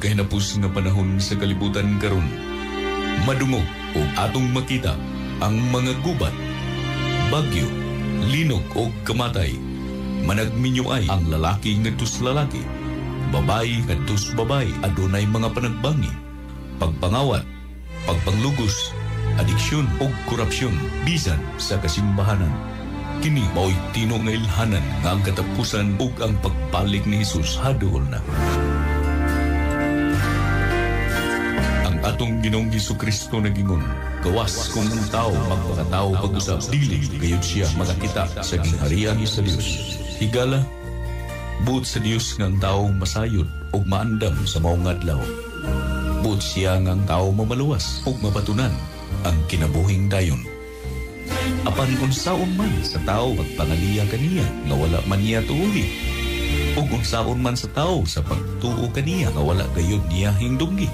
Nagkahinapos nga panahon sa kalibutan karon. Madungog o atong makita ang mga gubat, bagyo, linog o kamatay. Managminyo ay ang lalaki ngadto sa lalaki, babae ngadto sa babae, adunay mga panagbangi, pagpangawat, pagpanglugos, adiksyon o korupsyon bisan sa kasimbahanan. Kini mao'y tinuod nga ilhanan nga ang katapusan ug ang pagbalik ni Jesus haduol na. Ang atong Ginoong Hesukristo nagingon, gawas kung ang tao magpakatao pag-usab, dili gayud siya makakita sa gingharian sa Dios. Higala, buot sa Dios nga ang tao masayod ug maandam sa maong adlaw. Buot siya nga ang tao mamaluwas ug mabatunan ang kinabuhing dayon. Apan unsaon man sa tao pagpangaliya kaniya nga wala man niya tuuhi, ug unsaon man sa tao sa pagtuo kaniya nga wala gayud niya hingdunggi,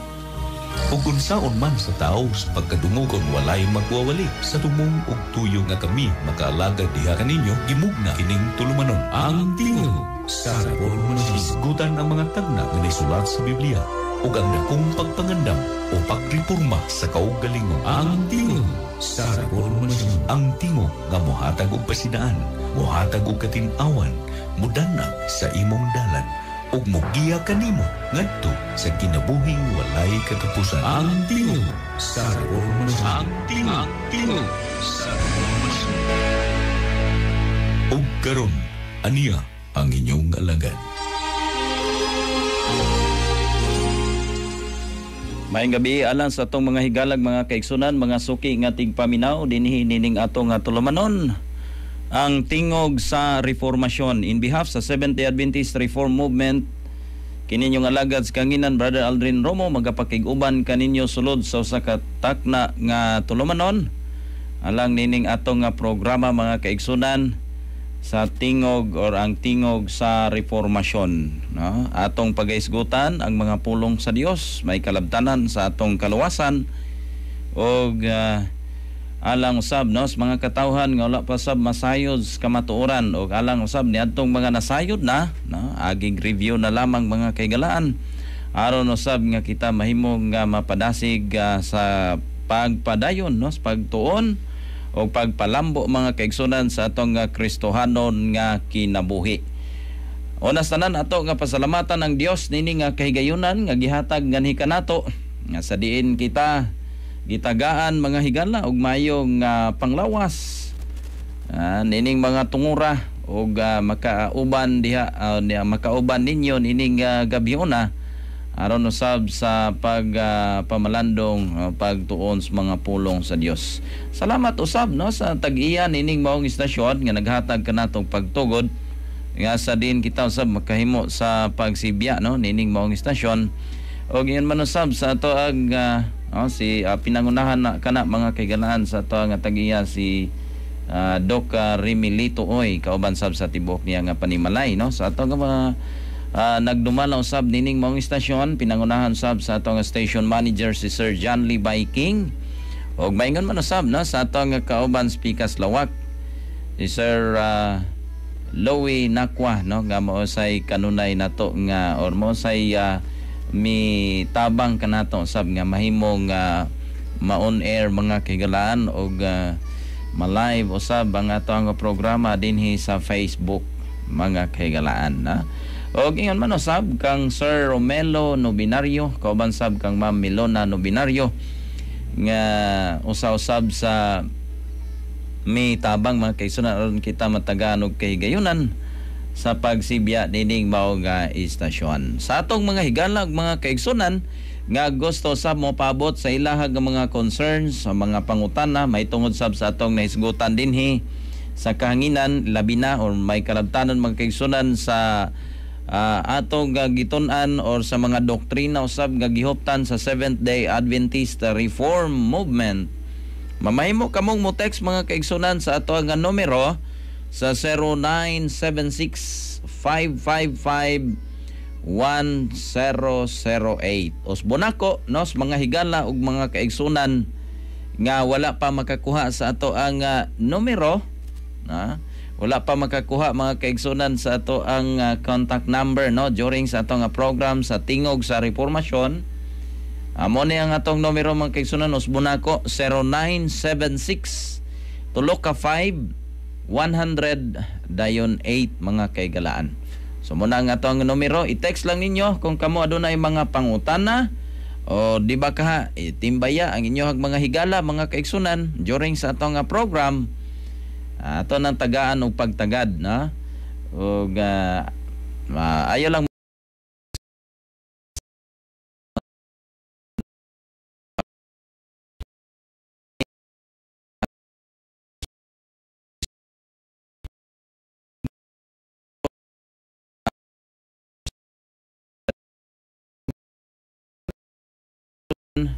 ug unsaon man sa tao sa pagkadungog kon walay magwawali sa tumong ug tuyo nga kami makaalagad diha kaninyo, gimugna kining tulumanon. Ang Tingog sa Reformasyon. Hisgutan ang mga tagna nga naisulat sa Biblia ug ang dakong pagpangandam o pagreporma sa kaugalingon. Ang Tingog sa Reformasyon. Ang tingog nga mohatag og pasidaan, mohatag og katin-awan, mudanag sa imong dalan ug mogiya kanimo ngadto sa kinabuhing walay katapusan. Ang Tingog sa Reformasyon. Ang Tingog, Tingog sa Reformasyon. Ug karon, aniya ang inyong alagad. Maayong gabi alang sa atong mga higalag, mga kaigsunan, mga suki nga tigpaminaw dinhi nining atong tulumanon, ang Tingog sa Reformasyon. In behalf sa Seventh-day Adventist Reform Movement, kininyong alagad sa kanginan, Brother Aldrin Romo, magapakig-uban kaninyo sulod sa usa ka takna nga tulumanon alang nining atong nga programa, mga kaigsunan, sa Tingog or ang Tingog sa Reformasyon, no? Atong pagaisgutan ang mga pulong sa Dios may kalabtanan sa atong kaluwasan og alang usab, no, sa mga katawhan nga wala pa sab masayod sa kamatuoran og alang usab niadtong mga nasayod na, no, aging review na lamang, mga kaigalaan, aron usab nga kita mahimong nga mapadasig sa pagpadayon, no, sa pagtuon o pagpalambo, mga kaigsunan, sa atong Kristohanon nga kinabuhi. Una sa tanan, ato nga pasalamatan ang Dios nini nga kahigayunan nga gihatag nganhi kanato nga sa diin kita gitagaan, mga higala, og maayong panglawas nining mga tungura og makauban diha makauban ninyo nining gabiuna aron usab sa pag pamalandong pagtuon sa mga pulong sa Dios. Salamat usab, no, sa tag-iya nining maong istasyon nga naghatag kanatong pagtugod nga sa din kita usab makahimo sa pagsibya, no, nining maong istasyon. Og ingon man usab sa ato ang oh, si pinangunahan na kana, mga kaigalaan, sa ato nga tag-iya, si Doc Rimilito Oy, kauban sab sa tibuok niya nga panimalay, no, sa ato nga mga nagdumala usab nining maong istasyon, pinangunahan sab sa ato nga station manager, si Sir John Lee King, ug maingon man usab, no, sa ato nga kauban speakers lawak, si Sir Lowy Nakwa, no, nga mao say kanunay nato nga or mao say mi tabang kanato sab nga mahimong ma-on air, mga kahigalaan, og ma-live usab ang ato ang programa dinhi sa Facebook, mga kahigalaan na. Og ingon man usab kang Sir Romelo Nobinario, kauban sab kang Ma'am Milona Nobinario nga usa-usab sa mi tabang, mga kaigsunan, aron kita matagaan og kahigayunan sa pagsibya nining mao nga istasyon. Sa atong mga higala ug mga kaigsunan nga gusto sab mo paabot sa ilahag nga mga concerns, sa mga pangutana may tungod sab sa atong nahisgutan dinhi sa kahanginan, labi na or may kalabtanon, mga kaigsunan, sa atong gitun-an or sa mga doktrina usab nga gihuptan sa Seventh Day Adventist Reform Movement, mamahimo kamong mo text, mga kaigsunan, sa ato nga numero sa 0976 555 1008. Usbon nako, no, sa mga higala ug mga kaigsunan nga wala pa makakuha sa ato ang numero, na Wala pa makakuha mga kaigsunan sa ato ang contact number, no, during sa atong program sa Tingog sa Reformasyon. Amo ni ang atong numero mga kaigsunan, usbon nako, 0976 3 5 100 dayon 8 mga kaigalaan. So muna ang atong numero, i-text lang ninyo kung kamo adunay mga pangutana o di ba kaha itimbaya ang inyong mga higala mga kaigsunan during sa atong program. Ato nang tagaan og pagtagad, no? Og ayo lang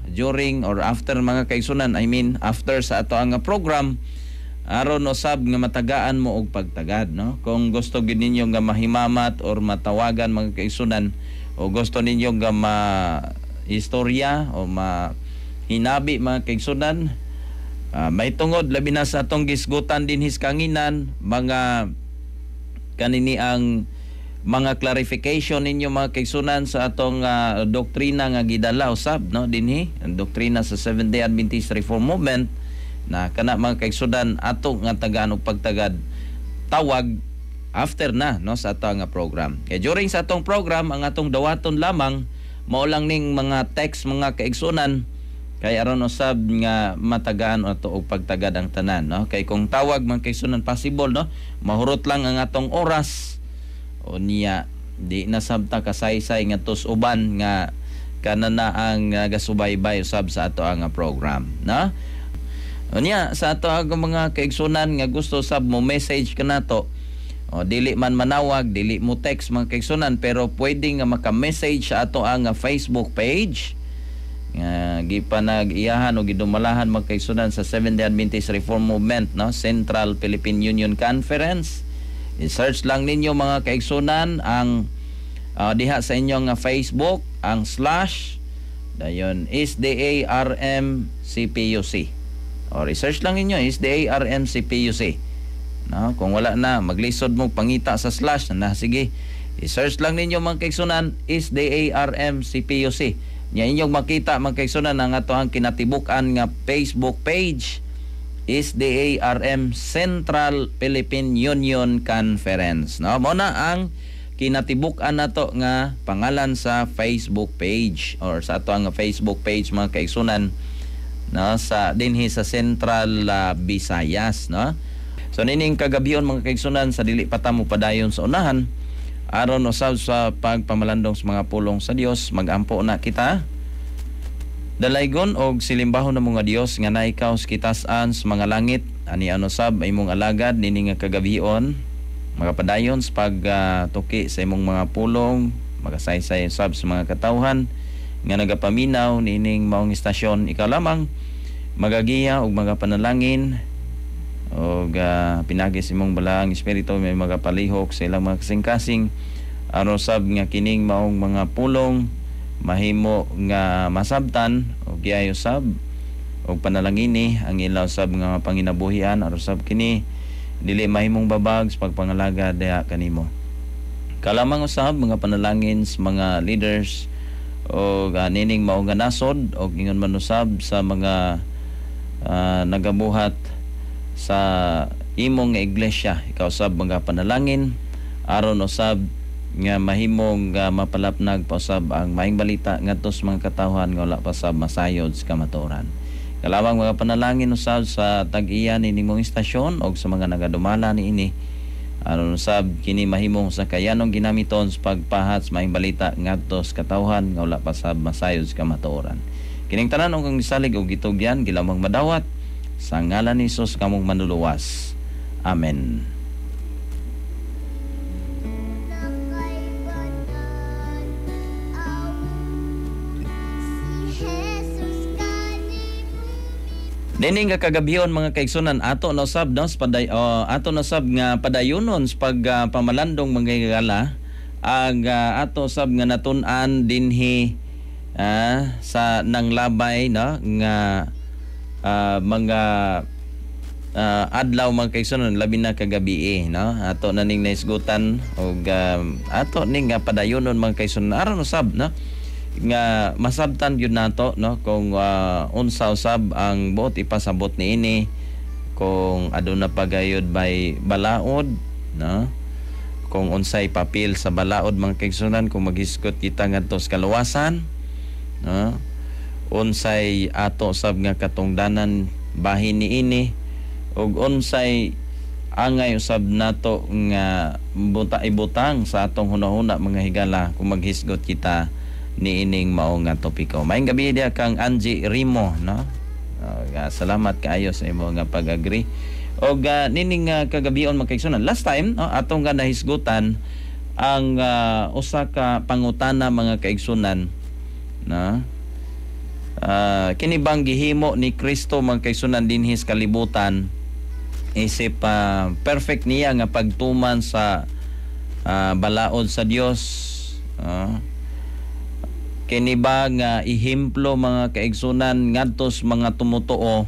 during or after mga kaigsunan, I mean after sa ato ang program, aron usab nga matagaan mo og pagtagad, no? Kung gusto gid ninyo nga mahimamat or matawagan mga kaigsunan, o gusto ninyo nga ma istorya o mahinabi mga kaigsunan, may tungod labi na sa atong gisgutan dinhi sa kanginan, mga kanini ang mga clarification ninyo mga kaigsunan sa atong doktrina nga gidala usab, no, dinhi ang doktrina sa Seventh-day Adventist Reform Movement na kana mga kaigsunan ato nga tagaan og pagtagad, tawag after na, no, sa ato nga program. Kay during sa atong program ang atong dawaton lamang mao lang ning mga text mga kaigsunan, kay aron usab nga matagaan ato og pagtagad ang tanan, no? Kay kung tawag mga kaigsunan, possible, no, mahurot lang ang atong oras o niya di na sabta kasaysay nga tos uban nga kana na ang nagasubaybay usab sa ato ang program, no? Unya sa ato ang mga kaigsunan nga gusto sab mo message kanato, o dili man manawag, dili mo text mga kaigsunan, pero pwede nga maka-message sa ato ang Facebook page nga gipanag-iyahan o gidumalahan mga kaigsunan sa Seventh-day Adventist Reform Movement, no, Central Philippine Union Conference. I-search lang ninyo mga kaigsunan ang diha sa inyong Facebook ang slash dayon SDARMCPUC. O research lang ninyo SDARMCPUC. No, kung wala na maglisod mo pangita sa slash na, sige. I-search lang ninyo mga kaigsunan SDARMCPUC. Nya inyong makita mga kaigsunan ang ato ang kinatibuk-an nga Facebook page SDARM Central Philippine Union Conference. No, mo na ang kinatibuk-an nato nga pangalan sa Facebook page or sa ato ang Facebook page mga kaigsunan, no, sa dinhi sa Central Visayas, no. So nining kagabion mga kaigsunan, sa dili pa ta mo padayon sa unahan aron usab sa pagpamalandong sa mga pulong sa Dios, magampo na kita. Dalaygon og silimbahon ng mga Dios nga naikaw sa kitas-an sa mga langit, ani ano sab imong alagad nining nga kagabion, magapadayon sa pagtuki sa imong mga pulong, magasaysay usab sa mga katawhan nga nagapaminaw nining maong istasyon. Ikaw lamang magagiya og magapanalangin og pinagi sa imong balaang espiritu may magapalihok sa ilang mga kasing-kasing aron sab nga kining maong mga pulong mahimo nga masabtan og giayo sab og panalangini ang ilaw sab nga panginabuhian aron sab kini dili mahimong babag sa pagpangalaga diha kanimo. Kalamang usab mga panalangin sa mga leaders og nining mao nga nasod og ingon man usab sa mga nagabuhat sa imong iglesia, ikaw sab mga panalangin aron usab nga mahimong mapalapnag pa usab ang maayong balita ngadto sa mga katawhan nga wala pa sab masayod sa kamatuoran. Kalawang mga panalangin usab sa tag-iya nining mong istasyon og sa mga nagadumala niini aron usab kini mahimong sa kayanong ginamiton sa pagpahat sa maayong balita ngadto sa katawhan nga wala pa sab masayod sa kamatuoran. Kining tanan og ang gisalig og gitugyan gilamang madawat sa ngalan ni Hesus kamong manluluwas. Amen. Nining kagabion mga kaigsunan, ato na usab, no, ato na usab nga padayonon sa pagpamalandong mga higala ang ato usab nga natun-an dinhi sa nanglabay, no, nga mga adlaw, mga kaigsunan, labi na kagabi, no? Ato na ning naisgutan og ato ning padayonon, mga kaigsunan, aron usab, no, nga masabtan gyud nato, no, kung unsa usab ang buot ipasabot niini, kung aduna pa gayud bay balaod, no, kung unsay papel sa balaod, mga kaigsunan, kung maghisgot kita ngadto sa kaluwasan, no, unsay ato sab nga katungdanan bahin niini, ug unsay angay usab nato nga buta ibutang sa atong hunahuna, mga higala, kung maghisgot kita niining mao nga topiko. Maayong gabi diha kang Angie Rimo, no? Salamat kaayo sa imo nga pag-agree. Og nining kagabion, mga kaigsunan, last time, no, atong nga nahisgutan ang usa ka pangutana, mga kaigsunan, no? Kini bang gihimo ni Kristo, mga kaigsunan, dinhi sa kalibutan isip perfect niya nga pagtuman sa balaod sa Dios? Kini ba nga ehemplo, mga kaigsunan, ngadto sa mga tumutuo,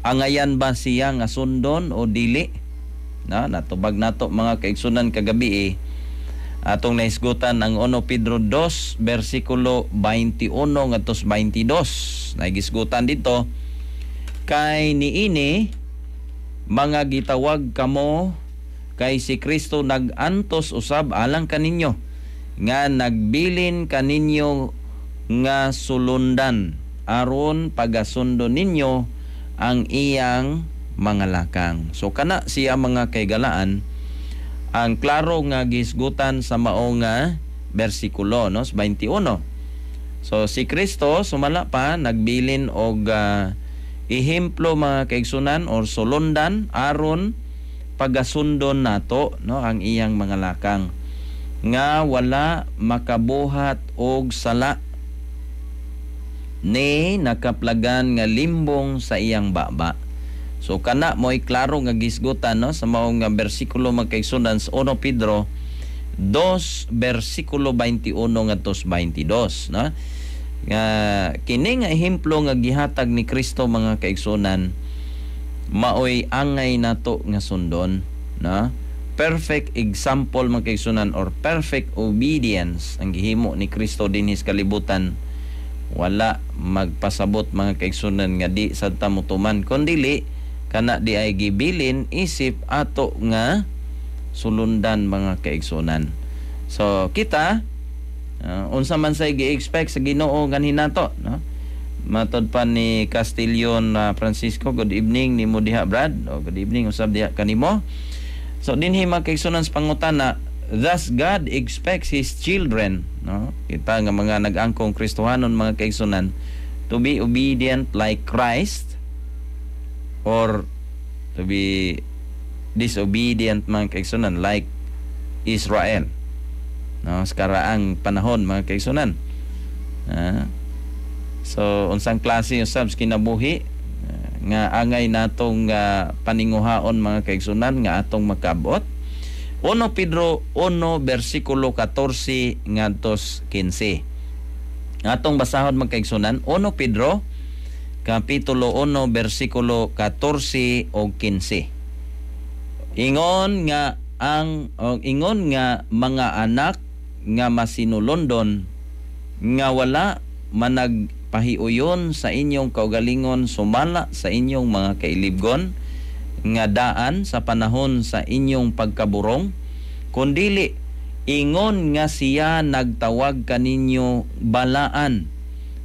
angayan ba siya nga sundon o dili na? Natubag nato, mga kaigsunan, kagabi eh. Atong nahisgutan ang 1 Pedro 2 bersikulo 21 ngadto 22. Nagisgutan dito, "Kay niini mga gitawag kamo, kay si Kristo nag-antos usab alang kaninyo, nga nagbilin kaninyo nga sulundan aron pagasundon ninyo ang iyang mga lakang." So kana siya, mga kaigalaan, ang klaro nga gisgutan sa mao nga bersikulo, no, 21. So si Kristo, sumala pa, nagbilin og ehemplo, mga kaigsunan, or sulundan aron pagasundon nato, no, ang iyang mga lakang, nga wala makabuhat og sala ni nakaplagan nga limbong sa iyang baba. So kana mo'y klaro nga gisgutan, no, sa mao nga bersikulo, mga kaigsunan, sa 1 Pedro 2 bersikulo 21 ngadto 22, no? Nga kini nga ehemplo nga gihatag ni Kristo, mga kaigsunan, maoy angay nato nga sundon, no? Perfect example, mga kaigsunan, or perfect obedience ang gihimo ni Kristo dinhi sa kalibutan. Wala magpasabot, mga kaigsunan, nga di sad ta motuman, kun dili kana di ay gibilin isip ato nga sulundan, mga kaigsunan. So kita, unsa man say gi-expect sa Ginoo nganhi nato, no? Matod pa ni Castillon Francisco, good evening nimo diha, Brad. O good evening usab diha kanimo. So dinhi, mga kaigsunan, sa pangutana, thus God expects his children, no, kita nga mga nag-angkong Kristohanon, mga kaigsunan, to be obedient like Christ or to be disobedient, mga kaigsunan, like Israel, no, sa karaang panahon, mga kaigsunan. So unsang klase usab sa kinabuhi nga angay natong paninguhaon, mga kaigsunan, nga atong makaabot? 1 Pedro 1 bersikulo 14 ngadto 15. Atong basahon, mga kaigsunan, 1 Pedro kapitulo 1 bersikulo 14 ug 15. Ingon nga ang o, ingon nga mga anak nga masinulondon nga wala managpahiuyon sa inyong kaugalingon sumala sa inyong mga kailibgon nga daan sa panahon sa inyong pagkaburong, kundili ingon nga siya nagtawag kaninyo balaan,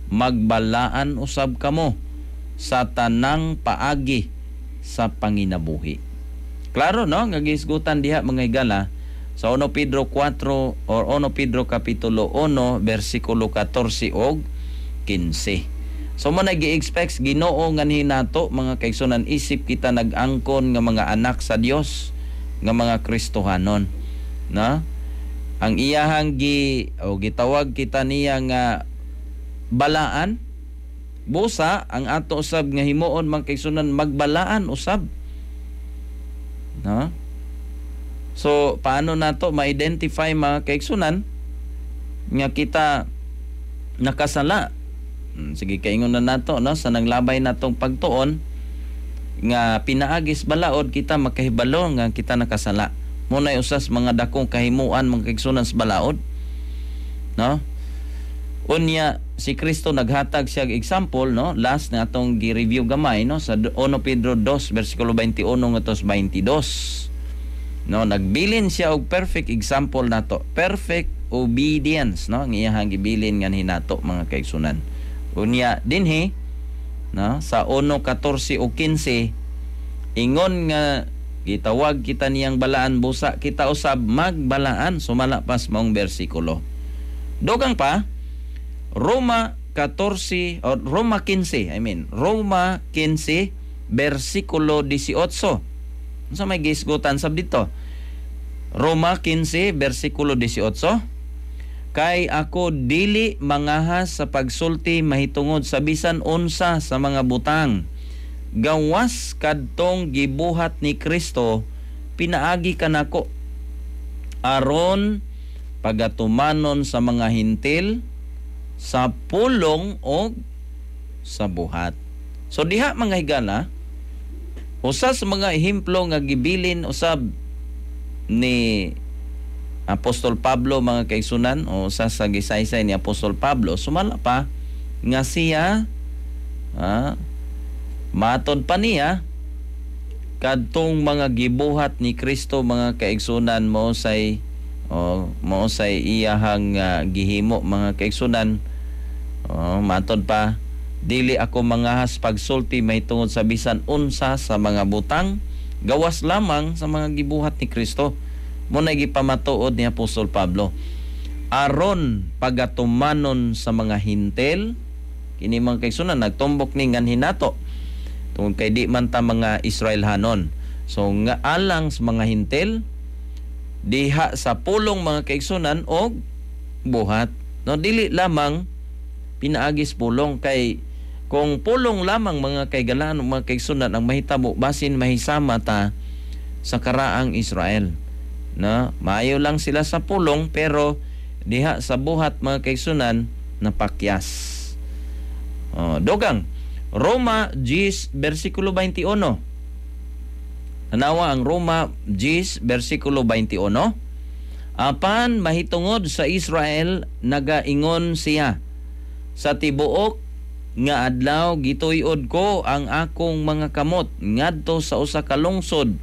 magbalaan usab kamo sa tanang paagi sa panginabuhi. Klaro, no, nga gisgutan diha, mga higala, sa 1 Pedro 4 or 1 Pedro kapitulo 1 bersikulo 14 og 15. So mo nag-expect Ginoo nganhi nato, mga kaigsunan, isip kita nag-angkon nga mga anak sa Dios, nga mga Kristohanon, no? Ang iyahang gi o gitawag kita niya nga balaan, busa ang ato usab nga himuon, mga kaigsunan, magbalaan usab, no? So paano nato ma-identify, mga kaigsunan, nga kita nakasala? Sige, kaingon na nato, no, sa nanglabay natong pagtuon. Nga pinaagis balaod kita makahibalo nga kita nakasala. Mao nay usas mga dakong kahimuan, mga kaigsunan, sa balaod, no? Unya si Kristo naghatag siya example, no, last na atong gi-review gamay, no, sa 1 Pedro 2 bersikulo 21 ngadto sa 22, no? Nagbilin siya og perfect example nato, perfect obedience, no, ang iyahang gibilin nganhi nato, mga kaigsunan. Unya dinhi, no, sa 1:14 o 15, ingon nga gitawag kita niyang balaan, busa kita usab magbalaan sumala pas maong bersikulo. Dugang pa, Roma 14 o Roma 15, I mean, Roma 15 bersikulo 18. Unsa may gisgutan sab dito? Roma 15 bersikulo 18: "Kay ako dili mangahas sa pagsulti mahitungod sa bisan unsa sa mga butang gawas kadtong gibuhat ni Kristo pinaagi kanako aron pagatumanon sa mga Hintil sa pulong og sa buhat." So diha, mga higala, usa sa mga ehemplo nga gibilin usab ni Apostol Pablo, mga kaigsunan, o usa sa gisaysay ni Apostol Pablo, sumala pa nga siya, matod pa niya kadtong mga gibuhat ni Kristo, mga kaigsunan, mo say o mo say iyahang gihimo, mga kaigsunan. Oh, matod pa, "Dili ako mangahas pagsulti mahitungod sa bisan unsa sa mga butang gawas lamang sa mga gibuhat ni Kristo." Mo na gipamatuod ni Apostol Pablo aron pagatumanon sa mga Hintil. Kini, mga kaigsunan, nagtumbok ni nganhi nato tungod kay di man ta mga Israelhanon. So nga alang sa mga Hintil diha sa pulong, mga kaigsunan, og buhat, no? Dili lamang pinaagis pulong, kay kung pulong lamang, mga kaigalaan, mga kaigsunan, ang mahitabo, basin mahisama ta sa karaang Israel na maayo lang sila sa pulong pero diha sa buhat, mga kaigsunan, napakyas. Oh, dugang, Roma 10 bersikulo 21. Tanawa ang Roma 10 bersikulo 21. Apan mahitungod sa Israel nagaingon siya, "Sa tibuok nga adlaw gituyod ko ang akong mga kamot ngadto sa usa ka lungsod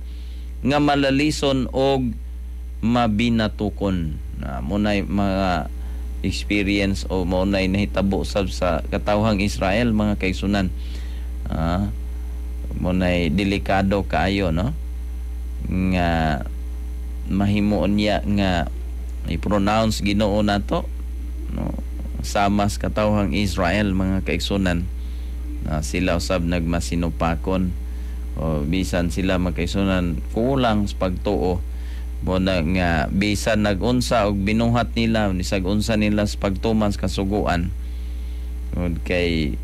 nga malalison og mabinatukon." Na mo mga experience o mo nay nahitabo sab sa katawhang Israel, mga kaigsunan. Mo nay delikado kaayo, no, nga mahimuon niya nga i-pronounce Ginoo nato, no, sama sa katawhang Israel, mga kaigsunan, na sila usab nagmasinupakon o bisan sila, mga kaigsunan, kulang sa pagtuo. Mo na nga bisan nag-unsa og binuhat nila, bisag unsa nila sa pagtuman sa kasuguan, kay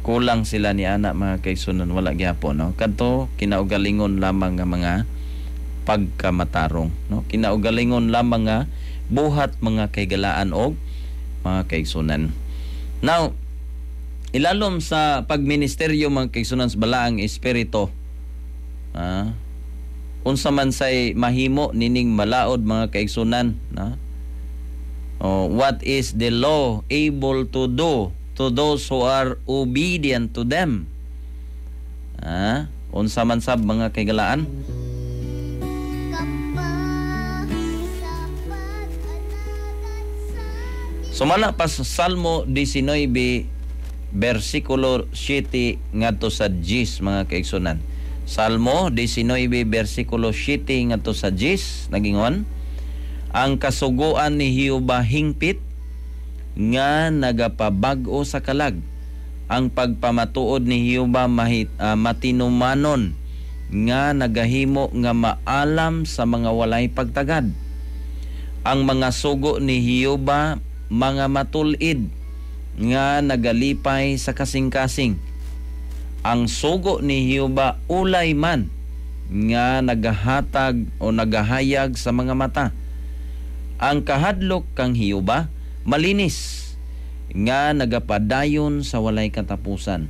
kulang sila ni ana, mga kaigsunan, wala gyapon, no, kadto kinaugalingon lamang nga mga pagkamatarong, no, kinaugalingon lamang nga buhat, mga kaigalaan og mga kaigsunan. Now, ilalom sa pagministeryo, mga kaigsunan, sa Balaang Espiritu, unsa man say mahimo nining malaod, mga kaigsunan, no? Oh, what is the law able to do to those who are obedient to them? Unsa man sab, mga kaigalaan? Kapag sa pag-alagad sa Sumala pa sa Salmo 19 versikulo 7 ngadto sa 10, mga kaigsunan. Salmo 19 versikulo 7 ngadto sa 10, nagingon, "Ang kasuguan ni Jehova hingpit nga nagapabag-o sa kalag. Ang pagpamatuod ni Jehova matinumanon nga nagahimo nga maalam sa mga walay pagtagad. Ang mga sugo ni Jehova mga matul-id nga nagalipay sa kasing-kasing. Ang sugo ni Jehova ulay man nga nagahatag o nagahayag sa mga mata. Ang kahadlok kang Jehova malinis nga nagapadayon sa walay katapusan.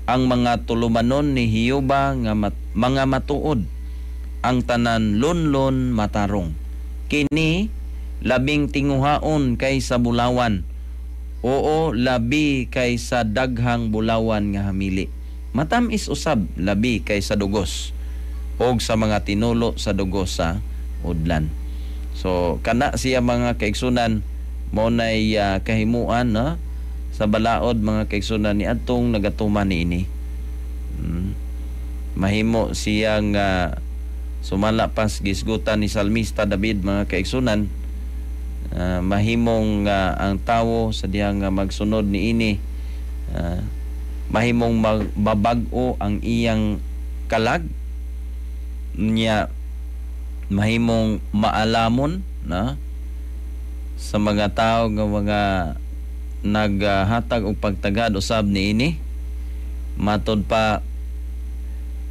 Ang mga tulumanon ni Hiuba nga mga matuod, ang tanan lunlon matarong. Kini labing tinguhaon kaysa bulawan, oo, labi kaysa daghang bulawan nga hamili. Matamis usab labi kaysa dugos og sa mga tinulo sa dugos sa udlan. So kana siya, mga kaigsunan, mao nay kahimuan, no, sa balaod, mga kaigsunan, ni adtong nagatuman niini. Mahimo siyang sumala pas gisgutan ni Salmista David, mga kaigsunan, mahimong ang tawo sa dihang nga magsunod niini, mahimong magbabag-o ang iyang kalag niya, mahimong maalamon na sa mga tao nga mga naghatag og pagtagad usab niini. Matod pa,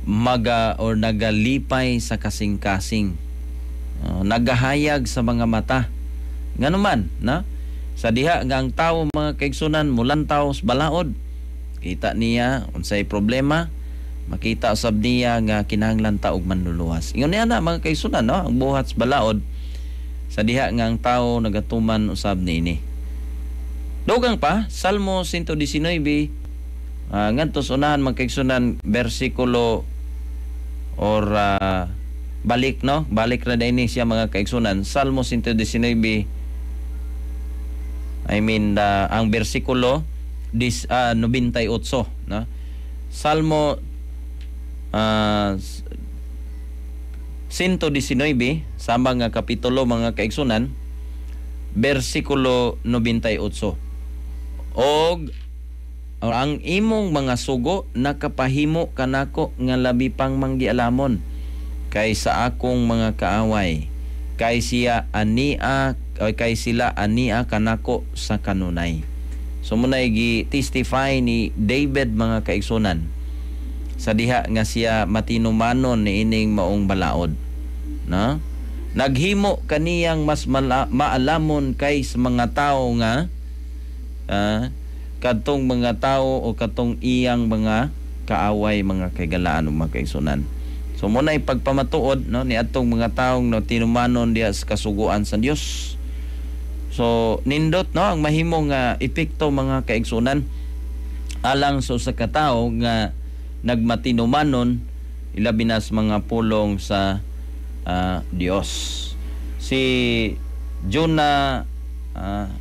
maga or nagalipay sa kasing-kasing, nagahayag sa mga mata. Nganuman na sa diha nga ang tawo, mga kaigsunan, mulantaw sa balaod, kita niya unsay problema, makita usab niya nga kinahanglan ta og manluluwas. Ingon niya na, mga kaigsunan, no, ang buhat sa balaod sa diha nga ang tawo nagatuman usab niini. Dugang pa, Salmo 119, ngadto sa unahan, mga kaigsunan, bersikulo or balik, no, balik ra ni siya, mga kaigsunan. Salmo 119, I mean, ang bersikulo 98, no. Salmo 119, sama nga kapitulo, mga kaigsunan, bersikulo 98: "Og ang imong mga sugo nakapahimo kanako nga labi pang manggialamon kaysa akong mga kaaway, kay siya ania o kay sila ania kanako sa kanunay." So munay gi testify ni David, mga kaigsunan, sa diha nga siya matinumanon ni ining maong balaod, no? Naghimo kaniyang mas maalamon kay sa mga tao nga kadtong mga tao o katong iyang mga kaaway, mga kaigalaan ug mga kaigsunan. So mo na pagpamatuod, no, ni atong mga taong, no, tinumanon diha sa kasuguan sa Dios. So nindot, no, ang mahimo nga epekto, mga kaigsunan, alang sa usa ka tawo nga nagmatinumanon ilabi na sa mga pulong sa Dios. Si Jonah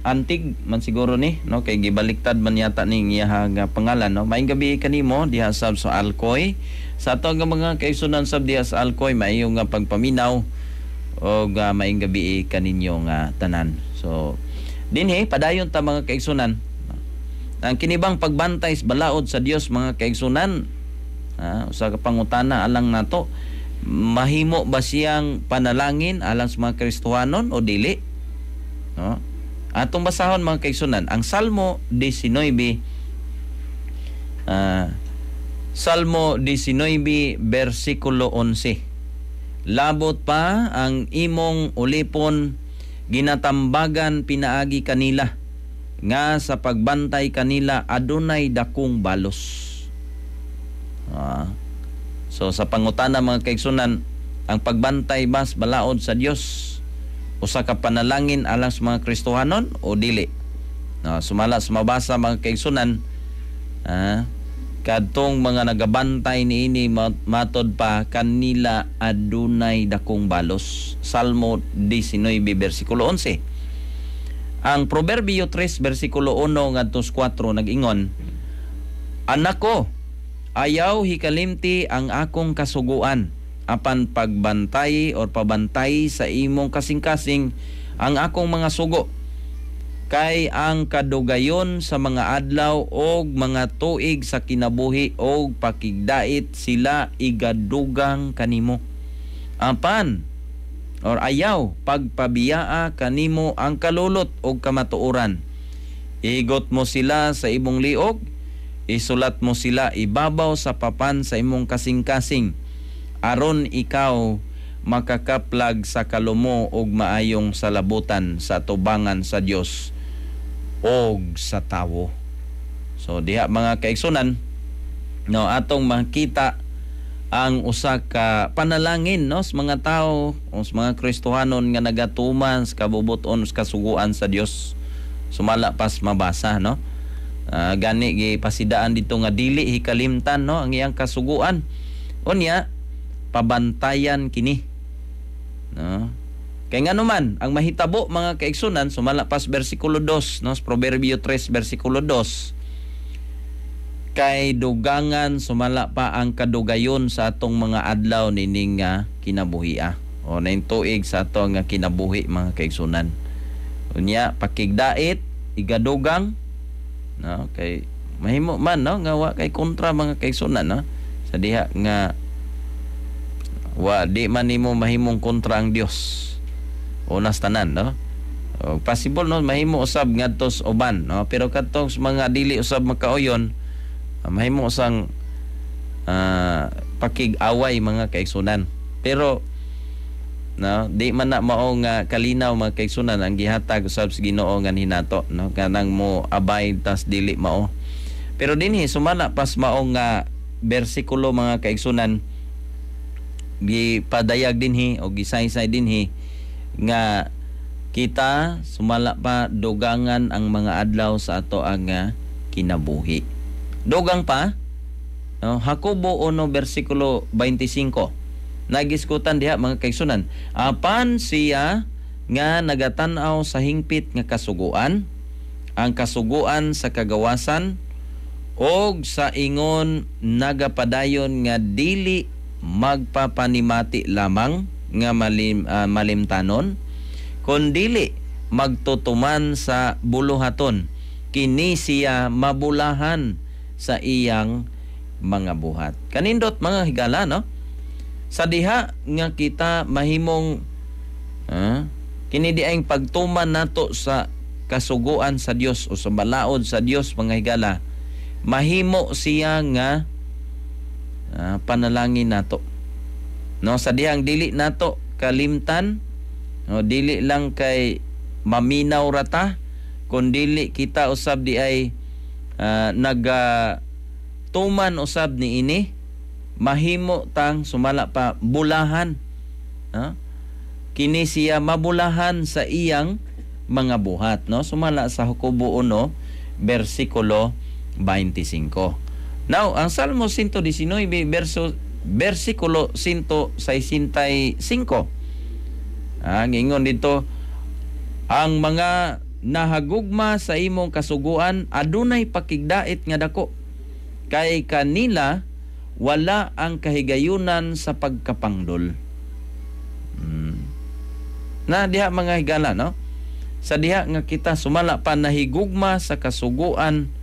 Antig man siguro ni, no, kay gibaliktad man yata ning iyaha nga pangalan, no. Maayong gabi kanimo diha sab sa Alcoy. Sa ato nga mga kaigsunan sab diha sa Alcoy, maayo nga pagpaminaw og maayong gabi kaninyo nga tanan. So dinhi padayon ta, mga kaigsunan. Ang kinibang pagbantay sa balaod sa Dios, mga kaigsunan, usa ka pangutana alang nato: mahimo ba siyang panalangin alang sa mga Kristohanon o dili, no? Atong basahon, mga kaigsunan, ang Salmo 19, Salmo 19 bersikulo 11: "Labot pa ang imong ulipon ginatambagan pinaagi kanila nga sa pagbantay kanila adunay dakong balos." So sa pangutana, mga kaigsunan, ang pagbantay bas balaod sa Dios usa ka panalangin alang sa mga Kristohanon o dili? No, sumala sa mabasa, mga kaigsunan, kadtong mga nagabantay niini, matod pa kanila adunay dakong balos. Salmo 19 bersikulo 11. Ang Proverbio 3 bersikulo 1 ngadto sa 4 nag-ingon, "Anak ko, ayaw hikalimti ang akong kasuguan, apan pagbantay or pabantay sa imong kasing-kasing ang akong mga sugo. Kay ang kadugayon sa mga adlaw og mga tuig sa kinabuhi og pakigdait sila igadugang kanimo. Apan or ayaw pagpabiyaa kanimo ang kalulot og kamatuoran. Igot mo sila sa imong liog, isulat mo sila ibabaw sa papan sa imong kasing-kasing, aron ikaw makakaplag sa kalumo og maayong salabutan sa tubangan sa Dios og sa tawo." So diha, mga kaigsunan, no, atong makita ang usa ka panalangin, no, sa mga tao o sa mga Kristohanon nga nagatuman sa kabubut-on sa kasuguan sa Dios, sumala pas mabasa, no. Gani gipasidaan dito nga dili hikalimtan, no, ang iyang kasuguan, unya pabantayan kini, no. Kay ngano man ang mahitabo, mga kaigsunan, sumala pas bersikulo 2, no, sa Proverbio 3 bersikulo 2, kay dugangan sumala pa ang kadugayon sa atong mga adlaw nining nga kinabuhi o naing tuig sa ato nga kinabuhi, mga kaigsunan. Unya pakigdait igadugang, no, kay mahimo man, no, nga wa kay kontra, mga kaigsunan, no, sa diha nga wa di man nimo mahimong kontra ang Dios unas tanan, no. O, possible, no, mahimo usab ngadto sa uban, no, pero kadtong sa mga dili usab makauyon, mahimo usang pakig-away, mga kaigsunan. Pero no, di man na mao nga kalinaw, mga kaigsunan, ang gihatag usab sa Ginoo nga hinato, no, kanang mo abay tas dili mao. Pero dinhi sumala pas mao nga bersikulo, mga kaigsunan, gipadayag dinhi o gisaysay dinhi nga kita sumala pa dugangan ang mga adlaw sa ato ang kinabuhi. Dugang pa, no, Jacobo 1 bersikulo 25. Nagiskutan diha, mga kaigsunan, apan siya nga nagatan-aw sa hingpit nga kasuguan, ang kasuguan sa kagawasan, og sa ingon nagapadayon nga dili magpapanimati lamang nga malimtanon, kundili magtutuman sa buluhaton, kini siya mabulahan sa iyang mga buhat. Kanindot, mga higala, no? Sa diha nga kita mahimong kini di ang pagtuman nato sa kasuguan sa Dios o sa balaod sa Dios, mga higala, mahimo siya nga panalangin nato, no, sa dihang dili nato kalimtan, no, dili lang kay maminaw rata, kun dili kita usab di ay naga tuman usab ni ini, mahimo tang sumala pa bulahan, no? Kini siya mabulahan sa iyang mga buhat, no, sumala sa Jacobo 1 bersikulo 25. Now, ang Salmo 119 bersikulo 165. Ang ingon dito, ang mga nahagugma sa imong kasuguan adunay pakigdait nga dako, kay kanila wala ang kahigayunan sa pagkapangdol. Na diha, mga higala, no, sa diha nga kita sumala pa nahigugma sa kasuguan,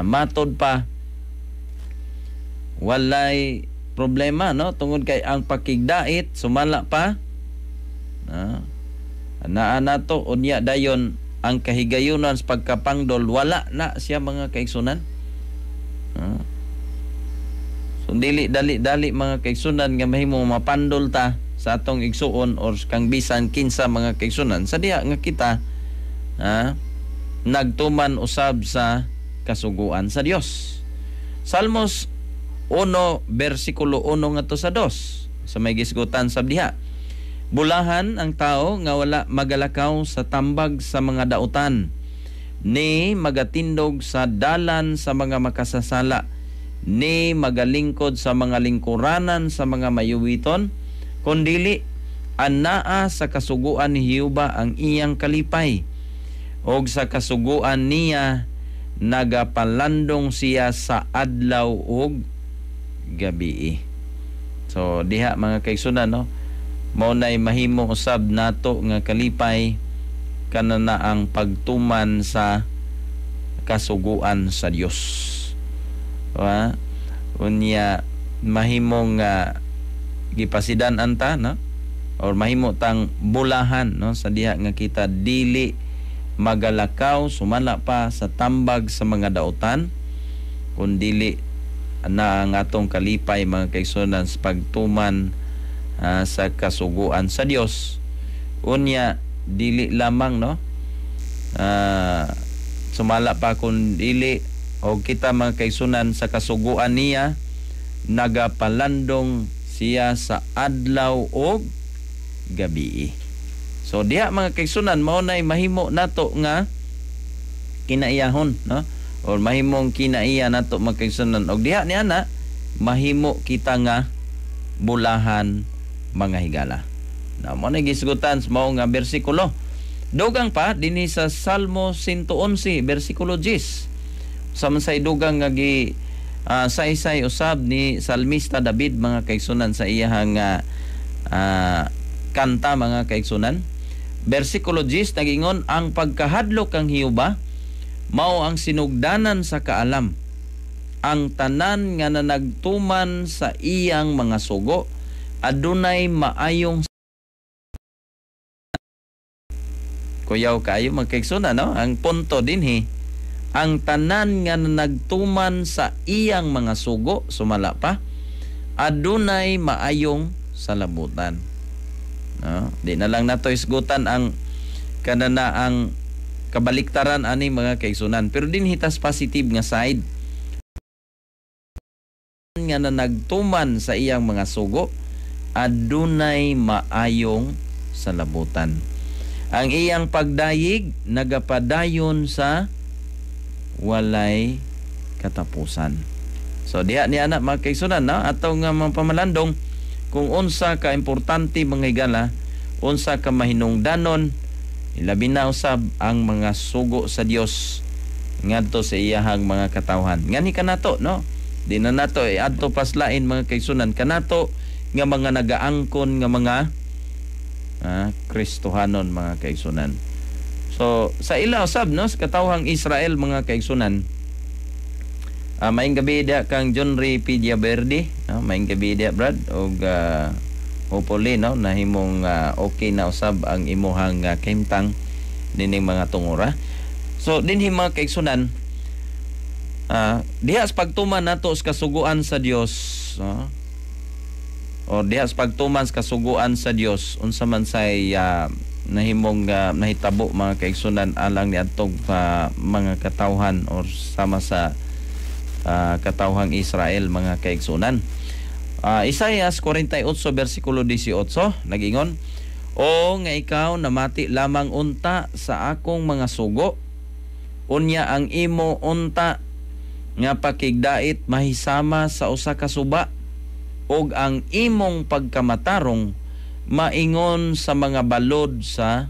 matod pa walay problema, no, tungod kay ang pakigdait sumala pa naa nato, unya dayon ang kahigayunan sa pagkapangdol wala na siya, mga kaigsunan. So dili dali-dali, mga kaigsunan, nga mahimo mapandol ta sa atong igsuon or kang bisan kinsa, mga kaigsunan, sa diha nga kita nagtuman usab sa kasuguan sa Dios. Salmos 1 bersikulo 1 ngadto sa 2, sa may gisgutan sa diha. Bulahan ang tao nga wala magalakaw sa tambag sa mga dautan, ni magatindog sa dalan sa mga makasasala, ni magalingkod sa mga lingkuranan sa mga mayuwiton, kundili anaa sa kasuguan ni Jehova ang iyang kalipay, og sa kasuguan niya nagapalandong siya sa adlaw ug gabi. So diha, mga kaigsunan, no, mao nay mahimo usab nato nga kalipay kanana ang pagtuman sa kasuguan sa Dios. Wa unya mahimong gipasidan anta, no, or mahimo tang bulahan, no, sa diha nga kita dili magalakaw sumala pa sa tambag sa mga dautan, kun dili na ang atong kalipay, mga kaigsunan, sa pagtuman sa kasuguan sa Dios. Unya dili lamang, no, sumala pa kun dili O kita mga kaigsunan sa kasuguan niya nagapalandong siya sa adlaw og gabi. So diha mga kaigsunan, mao nay mahimo nato nga kinaiyahon, no? Or mahimong kinaiya nato mga kaigsunan, og diha niya na mahimo kita nga bulahan mga higala. Na mo na gisgutan sa mao nga bersikulo. Dugang pa dinhi sa Salmo 111 bersikulo 10. Sa man say dugang nga gi saysay usab ni salmista David mga kaigsunan sa iyahang kanta mga kaigsunan. Bersikulo 10 nagingon, ang pagkahadlok kang Jehova mao ang sinugdanan sa kaalam. Ang tanan nga nanagtuman sa iyang mga sugo adunay maayong. Kuyaw kaayo mga kaigsunan, no? Ang punto dinhi, ang tanan nga nagtuman sa iyang mga sugo, sumala pa, adunay maayong salabutan. No? Di na lang nato isgutan ang kanana ang kabaliktaran ani mga kaigsunan, pero dinhi tas positive nga side nga nagtuman sa iyang mga sugo adunay maayong salabutan. Ang iyang pagdayig nagapadayon sa walay katapusan. So diha niya na mga kaigsunan, no? Atong nga mga pamalandong kung unsa ka importante mga higala, unsa ka mahinungdanon, ilabi na usab ang mga sugo sa Dios ngadto sa iyahang mga katawhan. Ngani kanato, no? Di na nato adto paslain mga kaigsunan, kanato nga mga nagaangkon nga mga Kristohanon mga kaigsunan. So sa ila usab, no, sa katawhang Israel mga kaigsunan, maayong gabi diha kang John Ray Pidia Verde, no? Maayong gabi diha Brad, og hopefully, no, nahimong okay na usab ang imuhang kahimtang nining mga tungura. So dinhi mga kaigsunan, diha sa pagtuman nato sa kasuguan sa Dios, no? O diha sa pagtuman sa kasuguan sa Dios, unsa man say nahimong nahitabo mga kaigsunan alang niadtong mga katawhan or sama sa katawhang Israel mga kaigsunan. Isaias 48 bersikulo 18 nagingon, o nga ikaw namati lamang unta sa akong mga sugo, unya ang imo unta nga pakigdait mahisama sa usa ka suba, og ang imong pagkamatarong maingon sa mga balod sa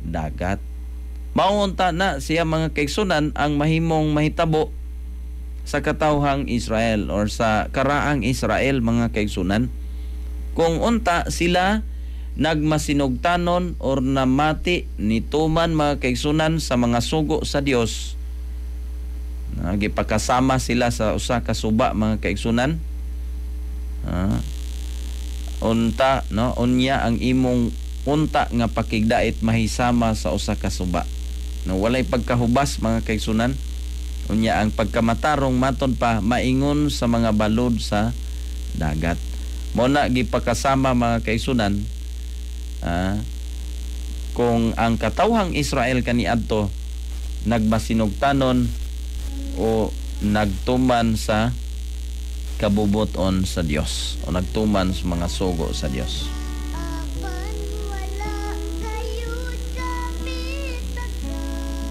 dagat. Maunta na siya mga kaigsunan ang mahimong mahitabo sa katawhang Israel or sa karaang Israel mga kaigsunan. Kung unta sila nagmasinugtanon or namati nituman mga kaigsunan sa mga sugo sa Dios, gipakasama sila sa usa ka suba mga kaigsunan. Unta, no, unya ang imong unta nga pakigdait mahisama sa usa ka suba. No, walay pagkahubas mga kaigsunan. Unya ang pagkamatarong maton pa maingon sa mga balod sa dagat. Mo na gipakasama mga kaigsunan, kung ang katawhang Israel kaniadto nagmasinugtanon o nagtuman sa kabubuton sa Dios o nagtuman sa mga sugo sa Dios.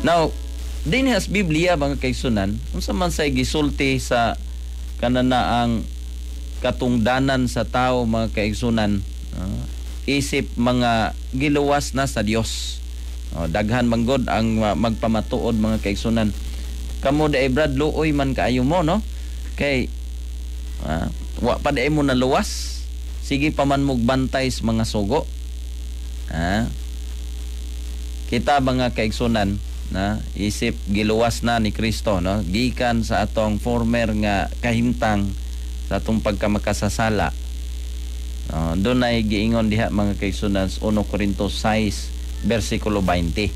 Now, dinhi sa Biblia mga kaigsunan, unsa man say gisulti sa kananaang katungdanan sa tao mga kaigsunan, isip mga giluwas na sa Dios. Daghan manggod ang magpamatuod mga kaigsunan. Kamo di Brad, luoy man kaayo mo, no? Kay wa pa di mo naluwas, sige pa man mugbantay sa mga sugo. Kita mga kaigsunan, na isip giluwas na ni Kristo, no, gikan sa atong former nga kahimtang sa atong pagkamakasasala. Doon ay giingon diha mga kaigsunan sa 1 Corinto 6 versikulo 20.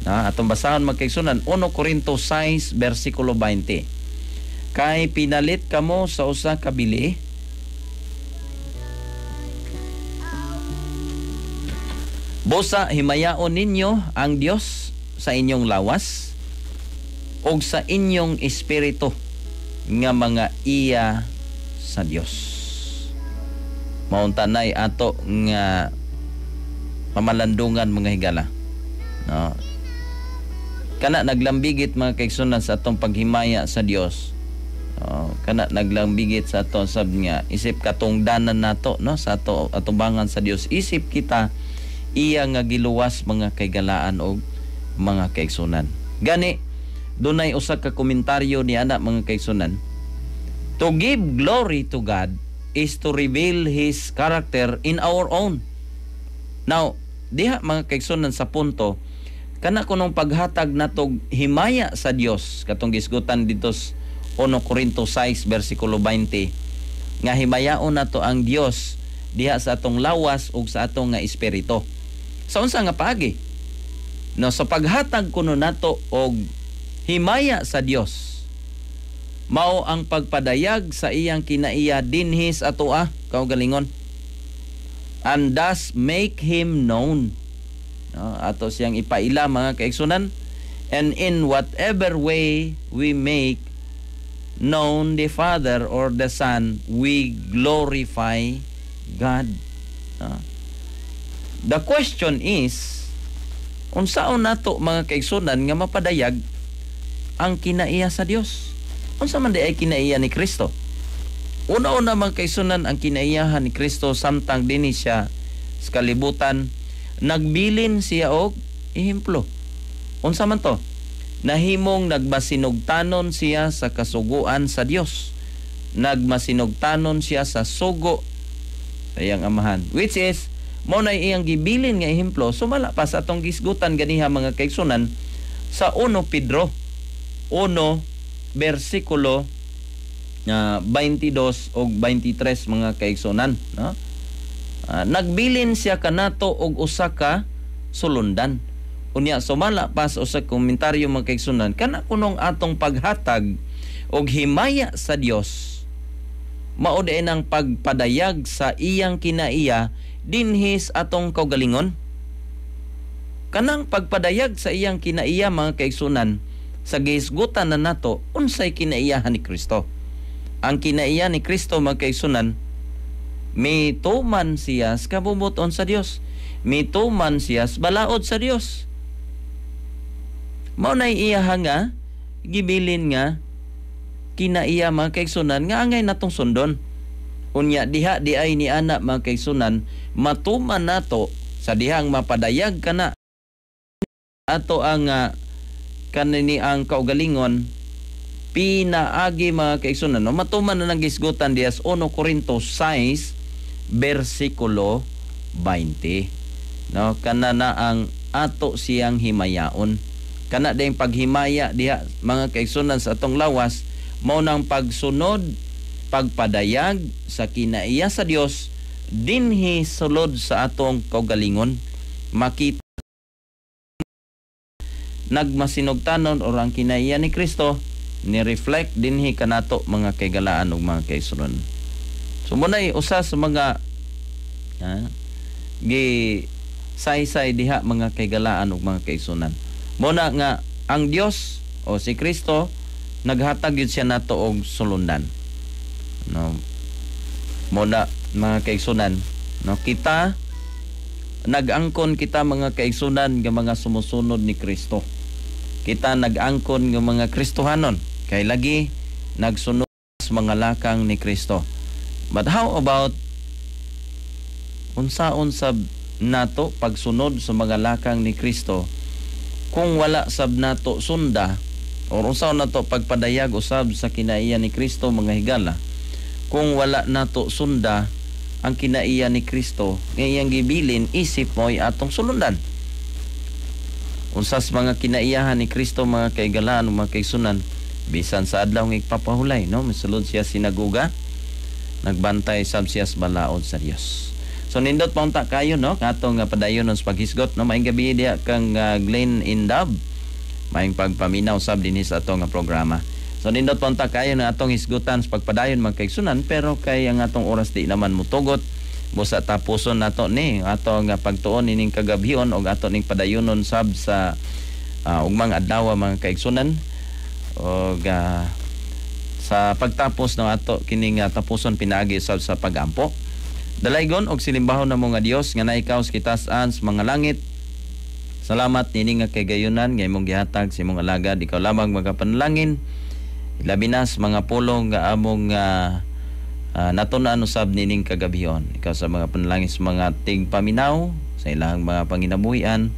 Na atong basahon mga kaigsunan, 1 Corinto 6 versikulo 20. Kay pinalit kamo sa usa ka bili, busa himayaon ninyo ang Dios sa inyong lawas. ug sa inyong espiritu nga mga iya sa Dios. Maunta nay ato nga mamalandungan, mga higala, no? Kana naglambigit, mga kaigsunan, sa atong paghimaya sa Dios. No, kana naglambigit sa ato sab nga isip katungdanan nato, no, sa ato atubangan sa Dios, isip kita iya nga giluwas, mga kaigalaan og mga kaigsunan. Gani dunay usa ka komentaryo ni ana, mga kaigsunan: "To give glory to God is to reveal His character in our own." Now, diha, mga kaigsunan, sa punto kana kunong paghatag natog himaya sa Dios, katong gisgutan dito sa 1 Corinto 6 versikulo 20, nga himayaon nato ang Dios diha sa atong lawas ug sa atong nga espiritu. Sa unsa nga paagi? No, sa paghatag kuno nato og himaya sa Dios, mao ang pagpadayag sa iyang kinaiya dinhi sa atoa kaugalingon, and thus make Him known, no, ato siyang ipaila, mga kaigsunan. And in whatever way we make known the Father or the Son, we glorify God, no? The question is, unsaon nato, mga kaigsunan, nga mapadayag ang kinaiya sa Dios? Unsa man diay kinaiya ni Kristo? Una-una, mga kaigsunan, ang kinaiyahan ni Kristo samtang dinhi siya sa kalibutan, nagbilin siya og ehemplo. Unsa man to? Nahimong nagmasinugtanon siya sa kasuguan sa Dios. Nagmasinugtanon siya sa sugo sa iyang Amahan. Which is, mao na iyang gibilin nga ehemplo sumala pa sa atong gisgutan ganiha, mga kaigsunan, sa 1 Pedro 1 bersikulo 22 og 23, mga kaigsunan, no? Nagbilin siya kanato og usa ka sulundan. Unya sumala pa sa usa ka komentaryo, mga kaigsunan, kana kunong atong paghatag og himaya sa Dios, mao diay ang pagpadayag sa iyang kinaiya dinhi sa atong kaugalingon. Kanang pagpadayag sa iyang kinaiya, mga kaigsunan, sa gihisgutan na nato unsay kinaiyahan ni Kristo. Ang kinaiya ni Kristo, mga kaigsunan, mituman siya sa kabubut-on sa Dios. Mituman siya sa balaod sa Dios. Mao nay iya nga gibilin nga kinaiya, mga kaigsunan, nga angay natong sundon. Unya diha di ay ni ana, mga kaigsunan, matuman nato sa dihang mapadayag kana ato ang kanini ang kaugalingon pinaagi, mga kaigsunan, no, matuman na ng gisgutan diha sa 1 Corinto 6 bersikulo 20, no? Kana na ang ato siyang himayaon. Kana ding paghimaya diha, mga kaigsunan, sa atong lawas, mao nang pagsunod, pagpadayag sa kinaiya sa Dios dinhi sulod sa atong kaugalingon. Makita nagmasinugtanon or ang kinaiya ni Kristo ni reflect dinhi kanato, mga kaigalaan ug mga kaigsunan. So mao nay usa sa mga gi saysay diha, mga kaigalaan ug mga kaigsunan. Mao na nga ang Dios o si Kristo, naghatag gyud siya nato og sulundan, no? Mao na, mga kaigsunan, no, kita nag-angkon kita, mga kaigsunan, nga mga sumusunod ni Kristo. Kita nag-angkon nga mga Kristohanon kay lagi nagsunod sa mga lakang ni Kristo. But how about unsaon sab nato pagsunod sa mga lakang ni Kristo kung wala sab nato sunda, or unsaon nato pagpadayag usab sa kinaiya ni Kristo, mga higala, kung wala nato sunda ang kinaiya ni Kristo nga iyang gibilin isip mo'y atong sulundan? Unsas mga kinaiyahan ni Kristo, mga kaigalaan, mga kaigsunan? Bisan sa adlaw nga igpapahulay, no, misulod siya sinagoga, nagbantay sab siya sa balaod sa Dios. So nindot pa unta kayo, no, katong padayon sa paghisgot, no? Maayong gabi diha kang Glenn Indab. Maayong pagpaminaw sab dinhi sa atong programa. So nindot pa unta kayo na atong hisgutan sa pagpadayon, mga kaigsunan, pero kay ang atong oras di naman mutugot. Busa tapuson nato ni atong pagtuon ining kagabhion og ato ning padayonon sab sa ugmang adlaw, mga kaigsunan. Og sa pagtapos ng ato kining tapuson pinaagi usab sa pagampo. Dalaygon og silimbahon namo nga Dios nga naikaw sa kitasan sa mga langit. Salamat niini nga kagayunan nga imong gihatag sa imong alagad, ikaw lamang magapanalangin. Ilabi na sa mga pulong nga among natun-an usab niining kagabhion. Ikaw sa mga panalangin sa mga tigpaminaw sa ilang mga panginabuhian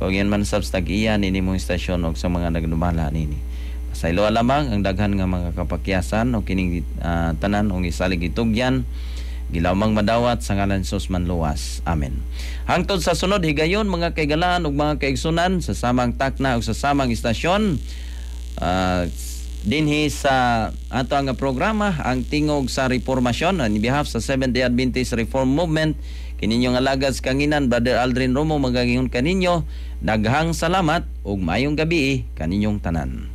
o yan man sab sa tag-iya nini mong istasyon o sa mga nagnumala nini. Pasayloa lamang ang daghan nga mga kapakyasan o kining tanan o isalig itugyan gilawmang madawat sa ngalan ni Jesus manluwas. Amen. Hangtod sa sunod higayon, mga kaigalaan ug mga kaigsunan, sa samang takna ug sa samang istasyon, dinhi sa ato ang programa, Ang Tingog sa Reformasyon, on behalf sa Seventh-day Adventist Reform Movement, kininyong alagad sa kanginan, Brother Aldrin Romo, magagingon kaninyo, daghang salamat ug maayong gabi kaninyong tanan.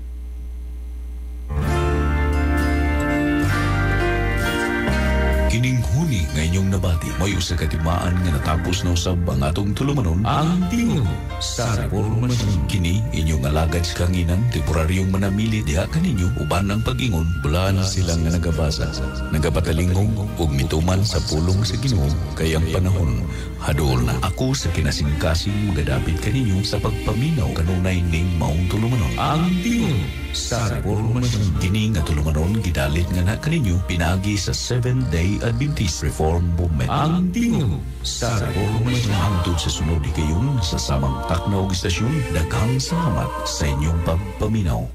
Kining huni nga inyong nabati, may usa ka timaan nga natapos na usab ang atong tulumanon, Ang Tingog sa Reformasyon. Kini inyong alagad sa kanginan, temporaryong manamili diha kaninyo uban ang pag-ingon, bulaan sila nga nagabasa, nagapatalingong ug mituman sa pulong sa Ginoo, kay ang panahon haduol na. Ako sa kinasingkasing magadapit kaninyo sa pagpaminaw kanunay ning maong tulumanon, Ang Tingog sa Reformasyon. Kini nga tulumanon gidalit nga na kaninyo pinaagi sa Seventh Day Adventist Reform Movement. Ang Tingog sa Reformasyon. Hangtod sa sunod higayon sa samang takna og istasyon, daghang salamat sa inyong pagpaminaw.